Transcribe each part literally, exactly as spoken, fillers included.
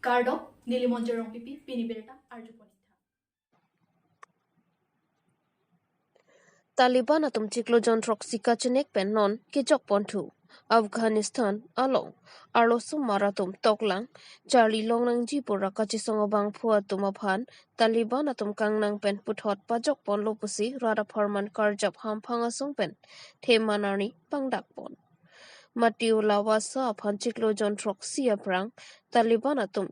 Kardom, neli Monjir Rongpipi, pini birta arjupon-ik tha. Taliban atum chiklo jon throksi kachenek pen non kejokponthu. Afghanistan along arlosomar atum toklang charli longnangji pura kachesong abangphu atum aphan Taliban atum kangnang pen puthot pajokponlo pusi rat apharman karjap hamphang asong pen theman arni pangdakpon. Matthew Lavasa aphan chiklo jon throksi aphrang Taliban atum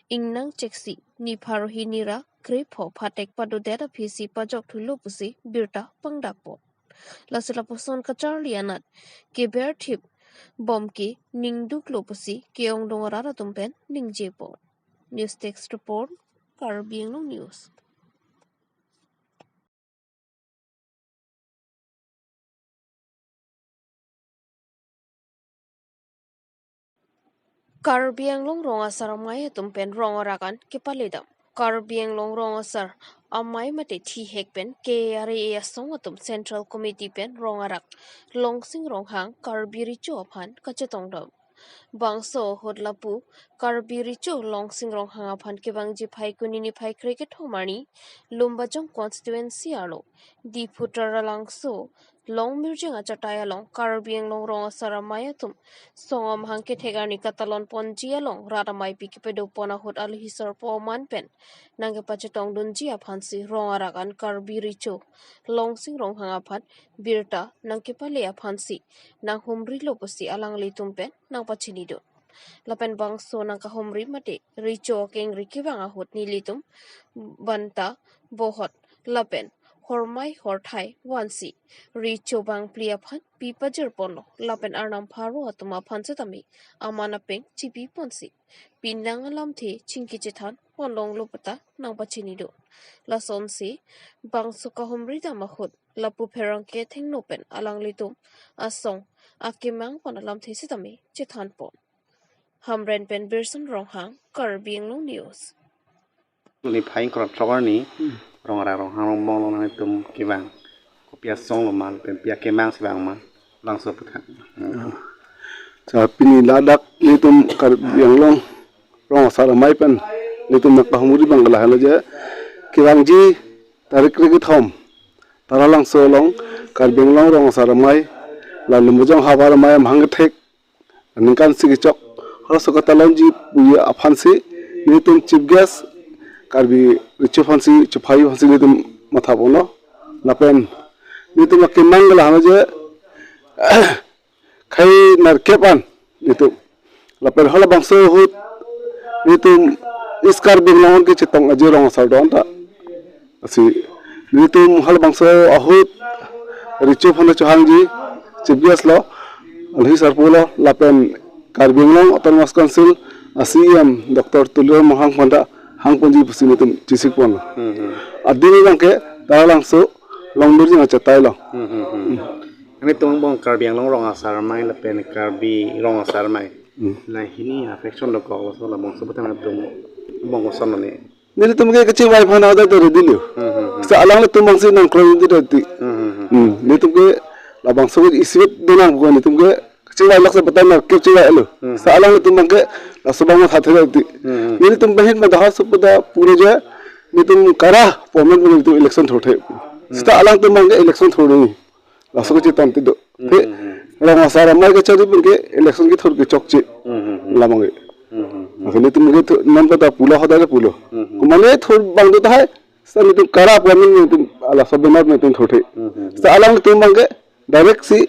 ingnang cheksi niphar hini ra krepho phatek padodet aphisi pajokthulo pusi birta pangdakpon. Lasi lapuson kacharli anat keberthip bom ke ningduklo pusi ke-ongdung arat atum pen ningjepon. News Desk Report, Karbi Anglong News. Karbi Anglong rong asar amei atum pen rong arak an kepaledam. Karbi Anglong rong asar amei mate thihek pen K R A A asong atum Central Committee pen rong arak Longsing Ronghang Karbi Recho aphan kachetongdam. Bangso ahut lapu Karbi Recho Longsing Ronghang aphan kevangji Phaikuni niphai krekethom arni Lumbajong constituency arlo Diphu Taralangso Longmirjeng achatai along Karbi Anglong rong asar amei atum song amahang kethek arni katalon ponji along rat ameipi kepadopon ahut alohi sarpo aman pen nangkepachetongdunji aphansi rong arak an Karbi Recho Longsing Ronghang aphan birta nangkepale aphansi nanghumrilo pusi alanglitum pen nangpachinidun. Lapen bangso nangkahumri mate recho akengri kevang ahut nelitum banta, bohot lapen hormai horthai vansi recho bangphli aphan pi pajirponlo lapen arnam pharo atum aphan setame aman apeng chipiponsi pinang alamthe chingki chethanponlonglo puta nangpachinidun. Lasonsi bangso kahumridam ahut lapu pherangke thengno pen alanglitum asong akemang pon alamthe setame chethanpon. Hamren pen Birson Ronghang, Karbi Anglong News. Niphai ingkoi ra throk arni, rong arak Ronghang Rongbong along nanglitum kevang. Kopi asong lo ma pen pi akemang si vang ma, labangso aputhak. Hmm. Sa pini ladak nelitum Karbi Anglong rong asar amei pen nelitum nangkahumri abang lahelo je, kevangji tarik krekethom Taralangso along Karbi Anglong rong asar amei, la Lumbajong havar amei amahang kethek aningkan si kechok halaso katalonji pu aphansi nelitum chief guest Karbi Recho aphansi, chief guest aphansi nelitum mathaponlo. Lapen nelitum akemang lahelo je khei nerkep an nelitum. Lapen halabangso ahut nelitum East Karbi Anglong kechetong aje rong asar do-an ta. Lasi nelitum halabangso ahut Recho aphan chohangji chief guest lo, alohi sarpo lo, lapen Karbi Anglong Autonomous Council a C E M Doctor Tuliram Ronghang aphan ta hangponji pusi nelitum chesikpon. Hmm, hmm. Adini abangke Taralangso Longmirjeng achatai lo. Hmm, hmm, hmm. Nelitum angbong Karbi Anglong rong asar amei lapen Karbi rong asar amei. Hmm. La hini a-faction dokok laso labangso aputhak nangtum angbong koson lo ne? Nelitum ke kachingvai aphan hadak ta ready lo. Hmm, hmm, hmm. Sa alanglitum abangsi nangkroi di dati. Hmm, hmm, hmm. Hmm. Nelitum ke labangso ke isivet donang ko nelitum ke kachingvai lak sa batai nerkep chingvailo. Hmm. Sa alanglitum abangke laso abang mathathe dati. Hmm, hmm. Nelitum bahin madahar supada pura je nelitum kara appointment nelitum election thurthe. Hmm. Seta alangtum abangke election thur nangji. Laso kechetong ti do. Hmm, hmm, hmm. Te rong asar amei kachari abangke election kethur kechokche. Hmm, hmm, hmm. Labang ke. Hmm, hmm, hmm. Laso nelitum ke thu-, non pada pulo, hadak pulo. Hmm, hmm. Komatne thur abang do tahai, seta nelitum kara appointment nelitum laso banner nelitum thurthe. Hmm, hmm, hmm. Seta alangtum abangke direct si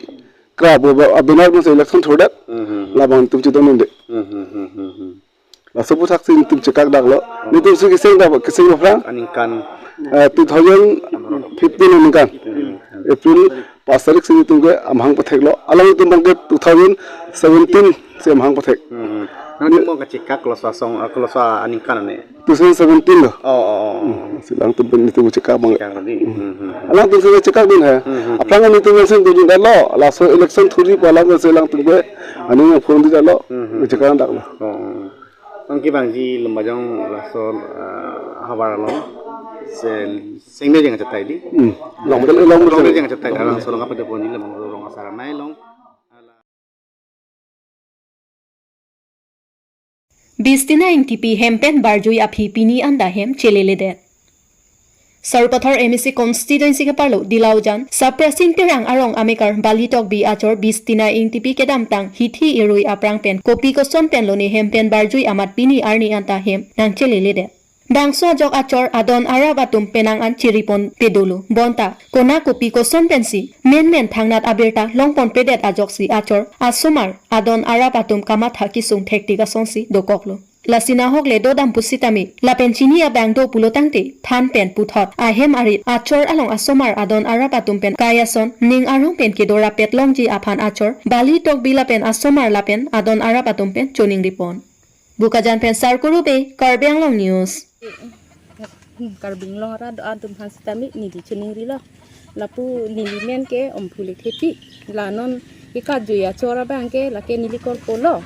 kra pu ba-, a-banner pensi election thurdet. Hmm, hmm, hmm. Labang nelitum chetongdunde. Hmm, hmm, hmm, hmm, hmm. Laso aputhak si nelitum chekak daklo. Nelitum si keseng dak, keseng aphrang? Aningkan. Eh, two thousand fifteen aningkan. Hmm. April pas tarik si nelitum ke amahang patheklo. Alanglitum abangke two thousand seventeen si amahang pathek. Hmm. Nangtum angbong kachekak laso asong, ah, laso aningkan ne? Two thousand seventeen lo. Oh, oh, oh. Hmm. Si alangtum pen nelitum chekak abang. Chekak tadi. Hmm, hmm, hmm. Alangtum si chekakdun he. Hmm, hmm, hmm. Aphrang nelitum si dodun lo. Laso election thurji pu alam si alangtum ke aning phone di lo. Hmm, hmm. Chekak daklo. Oh, oh. Nangkevangji Lumbajong laso, ah, havar along se Sengmejeng achatai di. Hmm. Long, long, long. Sengmejeng achatai di, Taralangso along kapadoponji labang rong asar amei along. Bistina Ingtipi hem pen barjui aphi pini anta hem cheleledet. Sarupathar M A C constituency keparlo Dilaujan, Saprasing Terang arong amekar Bali Tokbi achor Bistina Ingtipi kedamtang hithi irui aphrang pen kopi koson pen lone hem pen barjui amat pini arni anta hem nangcheleledet. Bangso ajok achor adon arap atum penang an chiripon pedolo. Bonta kona kopi koson pensi menmen thangnat abirta longpon pedet ajoksi achor asomar adon arap atum kamatha kesung thektik asonsi dokoklo. Lasi nahok le dodam pusitame lapen chini abang do pulo tangte than pen puthot ahem arit achor along asomar adon arap atum pen kai ason ning arong pen kedora pet longji aphan achor Bali Tokbi lapen asomar lapen adon arap atum pen choningripon. Bokajan pen Sarkuru Bey, Karbi Anglong News. Karbi Anglong arat atum aphan sitame neli choningrilo. Lapu neli men ke Omphu Lekthepi. La non ke karjui achor abang ke lake neli korpo lo.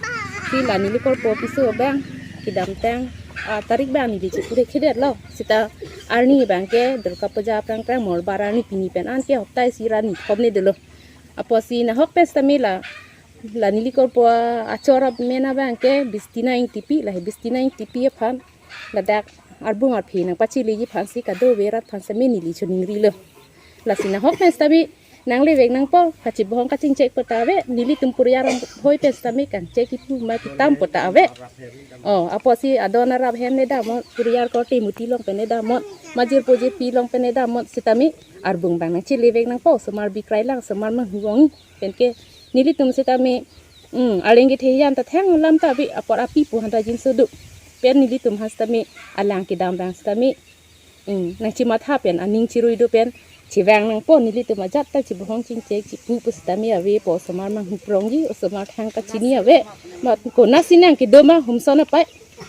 Si la neli korpo piso abang kedamtang, ah, tarik abang neli chepure khedetlo. Sita arni abang ke Durga Puja aphrang aphrang Mongolbar arni pini pen an ke hopta isi ra ni thom ne dolo. Apotsi nahok pen sitame la la neli korpo achor amen abang ke Bistina Ingtipi, lahei Bistina Ingtipi aphan ladak arbung arphi nangpacheleji aphansi kadokave arat aphan sitame neli choningrilo. Lasi nahok pen sitame nanglevek nangpo, kachibohong kachingchek po ta ave, nelitum puriyar hoi pen sitame kangchek kipu ma kitam po ta ave. O, apotsi adon arap hem ne damnon, puriyar korte muti along pen ne damnon, majirpo jirpi along pen ne damnon, sitame arbung abang nangchelevek nangpo, osomar bikrai lang, osomar manghu ong pen ke nelitum sitame, mm, areng kethe hiyan ta thang lam ta ave, apor api pu hanta jinso do. Pen nelitum aphan sitame alang kedam abang sitame, mm, nangchematha pen aning chirui do pen chevang nangpo, nelitum ajat ta chibohong chingchek chipu pu sitame avepo, osomar manghu prongji, osomar thang kachini ave. Mat konatsi nang kedo ma humson apai.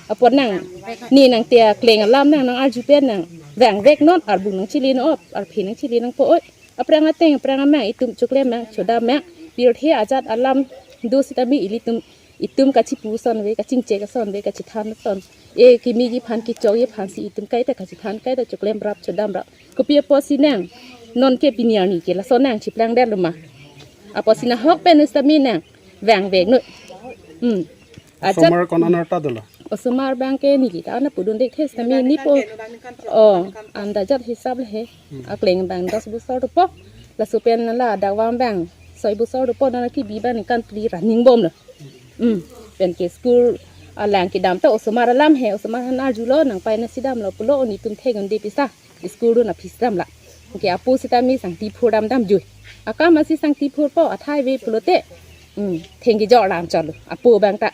Apor nang ne nangte akleng alam nang nang-arju pen nang vangvek non, arbung nangchele non, arphi nangchele nangpo oi. Aphrang ateng, aphrang amang, itum choklem mang, chodam mang, pirthe ajat alam do sitame ilitum, itum kachipu ason ave, kachingchek ason ave, kachethan ason. E kimi ji aphan, kechokji aphansi itum kaita kachethan, kaita choklem rap, chodam rap. Kopi apotsi nang non ke pini arni ke lason nang chiplang detlo ma? Apotsi nahok pen sitame nang vangvek non. Hmm. Ajat. Osomar ko-an arta dolo? Osomar abang ke neli ta ana pudun dek thes tame nipo. Oh, andajat hisab le he. Hmm. Akleng abang dos bosor dopo. Laso pen la adakvam abang soi bosor dopo, nana kibi abang ningkan phli ra ningbomlo. Hmm. Pen ke school alang kedam ta osomar alam he, osomar aphan arjulo, nangpai nangsi damlo pulo, netum thegon de pisa. School dun aphi si damlo. Ke apo sitame sangti phur dam damjui. Akam asi sangti phurpo, athai ave pulote. Hmm, thengki jor lam cholo. Apo abang ta.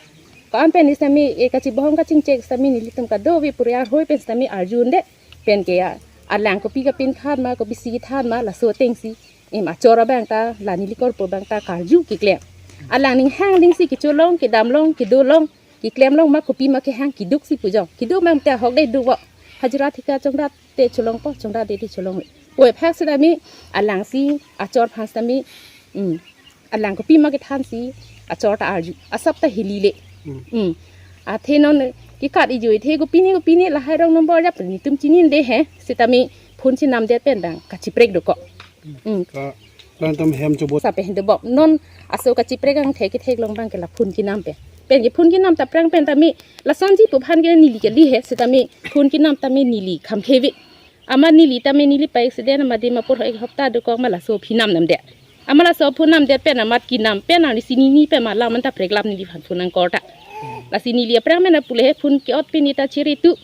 Ko-an pen sitame, e kachibohong kachingchek sitame nelitum kadokave puriyar hoi pen sitame arju unde. Pen ke ya, alang kopi kapinkhat ma, kopisi kethan ma, laso atengsi. Em achor abang ta, la neli korpo abang ta karju keklem. Alang ning hang dingsi kecholong, kedamlong, kedolong, keklemlong ma kopi ma kehang kedoksi pujong. Kedo mang te ahok de do vo. Hajira thika chongdat te cholongpo, chongdat de te cholong. Oi phak sitame, alangsi, achor aphan sitame, hmm. Alang kopi ma kethansi, achor ta arju. Asap ta hilile. Hmm. Hmm. Athe non kekat ijui the kopine kopine lahai rong nombor jap netum chini de he. Sitame phone chinam det pen abang kachiprek dokok. Hmm. Ka, latum hem chobot. Sape hende bok. Non aso kachiprek angthek kethek along abang ke la phone kinam pen. Pen ke phone kinam ta aphrang pen tame lasonji pu aphan ke neli kali he. Sitame phone kinam tame neli kham kheve. Amat neli tame neli pa accident amat Dimapur ho ek hopta dokok ma laso aphi nam namdet. Amat laso aphu namdet pen amat kinam pen arnisi nini pen ma lam anta preklap neliphan phone nangkor ta. Lasi neli aphrang pen apule he phone ke-ot pen ita chiri tu.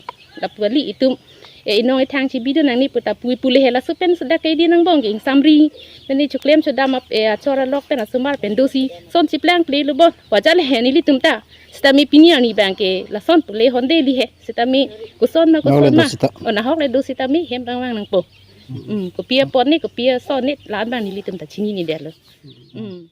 Lapu kali itum, e, inong ithang chibi dun nangni pu ta pui pule he laso pen sudah ke di nangbong ke ingsamri. Pen ne choklem chodam ap, e, achor alok pen asomar pen dosi. Son chiplang ple lo bon. Wajar le he nelitum ta. Sitame pini arni abang ke lason pule honde li he. Sitame koson ma, nahok le koson ma do sita. O, nahok le do sitame hem rangvang nangpo. Hmm, kopi apot ne, kopi ason ne, la-an abang nelitum ta chinine detlo. Hmm.